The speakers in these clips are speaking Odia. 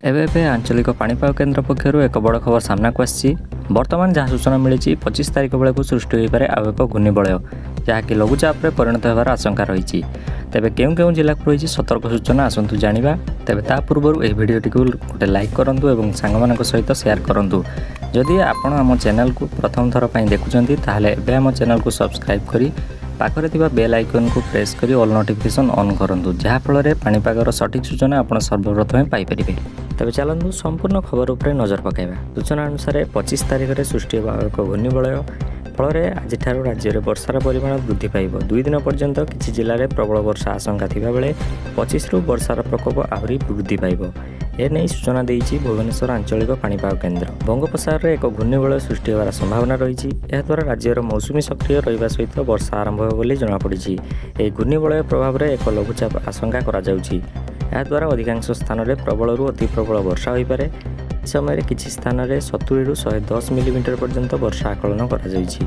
ଏବେ ଏବେ ଆଞ୍ଚଳିକ ପାଣିପାଗ କେନ୍ଦ୍ର ପକ୍ଷରୁ ଏକ ବଡ଼ ଖବର ସାମ୍ନାକୁ ଆସିଛି। ବର୍ତ୍ତମାନ ଯାହା ସୂଚନା ମିଳିଛି, 25 ତାରିଖ ବେଳକୁ ସୃଷ୍ଟି ହୋଇପାରେ ଆଉ ଏକ ଘୂର୍ଣ୍ଣିବଳୟ, ଯାହାକି ଲଘୁଚାପରେ ପରିଣତ ହେବାର ଆଶଙ୍କା ରହିଛି। ତେବେ କେଉଁ କେଉଁ ଜିଲ୍ଲାକୁ ରହିଛି ସତର୍କ ସୂଚନା, ଆସନ୍ତୁ ଜାଣିବା। ତେବେ ତା ପୂର୍ବରୁ ଏହି ଭିଡ଼ିଓଟିକୁ ଗୋଟେ ଲାଇକ୍ କରନ୍ତୁ ଏବଂ ସାଙ୍ଗମାନଙ୍କ ସହିତ ସେୟାର କରନ୍ତୁ। ଯଦି ଆପଣ ଆମ ଚ୍ୟାନେଲକୁ ପ୍ରଥମ ଥର ପାଇଁ ଦେଖୁଛନ୍ତି, ତାହେଲେ ଏବେ ଆମ ଚ୍ୟାନେଲକୁ ସବସ୍କ୍ରାଇବ୍ କରି ପାଖରେ ଥିବା ବେଲ୍ ଆଇକନ୍କୁ ପ୍ରେସ୍ କରି ଅଲ୍ ନୋଟିଫିକେସନ୍ ଅନ୍ କରନ୍ତୁ, ଯାହାଫଳରେ ପାଣିପାଗର ସଠିକ୍ ସୂଚନା ଆପଣ ସର୍ବପ୍ରଥମେ ପାଇପାରିବେ। ତେବେ ଚାଲନ୍ତୁ ସମ୍ପୂର୍ଣ୍ଣ ଖବର ଉପରେ ନଜର ପକାଇବା। ସୂଚନା ଅନୁସାରେ 25 ତାରିଖରେ ସୃଷ୍ଟି ହେବ ଆଉ ଏକ ଘୂର୍ଣ୍ଣିବଳୟ। ଫଳରେ ଆଜିଠାରୁ ରାଜ୍ୟରେ ବର୍ଷାର ପରିମାଣ ବୃଦ୍ଧି ପାଇବ। 2 ଦିନ ପର୍ଯ୍ୟନ୍ତ କିଛି ଜିଲ୍ଲାରେ ପ୍ରବଳ ବର୍ଷା ଆଶଙ୍କା ଥିବାବେଳେ 25ରୁ ବର୍ଷାର ପ୍ରକୋପ ଆହୁରି ବୃଦ୍ଧି ପାଇବ। ଏନେଇ ସୂଚନା ଦେଇଛି ଭୁବନେଶ୍ୱର ଆଞ୍ଚଳିକ ପାଣିପାଗ କେନ୍ଦ୍ର। ବଙ୍ଗୋପସାଗରରେ ଏକ ଘୂର୍ଣ୍ଣିବଳୟ ସୃଷ୍ଟି ହେବାର ସମ୍ଭାବନା ରହିଛି। ଏହାଦ୍ୱାରା ରାଜ୍ୟର ମୌସୁମୀ ସକ୍ରିୟ ରହିବା ସହିତ ବର୍ଷା ଆରମ୍ଭ ହେବ ବୋଲି ଜଣାପଡ଼ିଛି। ଏହି ଘୂର୍ଣ୍ଣିବଳୟ ପ୍ରଭାବରେ ଏକ ଲଘୁଚାପ ଆଶଙ୍କା କରାଯାଉଛି। ଏହାଦ୍ୱାରା ଅଧିକାଂଶ ସ୍ଥାନରେ ପ୍ରବଳରୁ ଅତି ପ୍ରବଳ ବର୍ଷା ହୋଇପାରେ। ଏହି ସମୟରେ କିଛି ସ୍ଥାନରେ 70ରୁ 110 ମିଲିମିଟର ପର୍ଯ୍ୟନ୍ତ ବର୍ଷା ଆକଳନ କରାଯାଇଛି।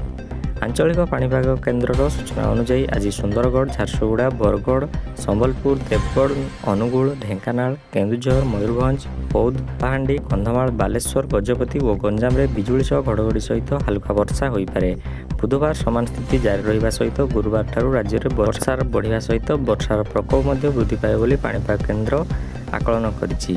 ଆଞ୍ଚଳିକ ପାଣିପାଗ କେନ୍ଦ୍ରର ସୂଚନା ଅନୁଯାୟୀ ଆଜି ସୁନ୍ଦରଗଡ଼, ଝାରସୁଗୁଡ଼ା, ବରଗଡ଼, ସମ୍ବଲପୁର, ଦେବଗଡ଼, ଅନୁଗୁଳ, ଢେଙ୍କାନାଳ, କେନ୍ଦୁଝର, ମୟୂରଭଞ୍ଜ, ବୌଦ୍ଧ, କଳାହାଣ୍ଡି, କନ୍ଧମାଳ, ବାଲେଶ୍ୱର, ଗଜପତି ଓ ଗଞ୍ଜାମରେ ବିଜୁଳି ସହ ଘଡ଼ଘଡ଼ି ସହିତ ହାଲୁକା ବର୍ଷା ହୋଇପାରେ। ବୁଧବାର ସମାନ ସ୍ଥିତି ଜାରି ରହିବା ସହିତ ଗୁରୁବାରଠାରୁ ରାଜ୍ୟରେ ବର୍ଷାର ବଢ଼ିବା ସହିତ ବର୍ଷାର ପ୍ରକୋପ ମଧ୍ୟ ବୃଦ୍ଧି ପାଇବ ବୋଲି ପାଣିପାଗ କେନ୍ଦ୍ର ଆକଳନ କରିଛି।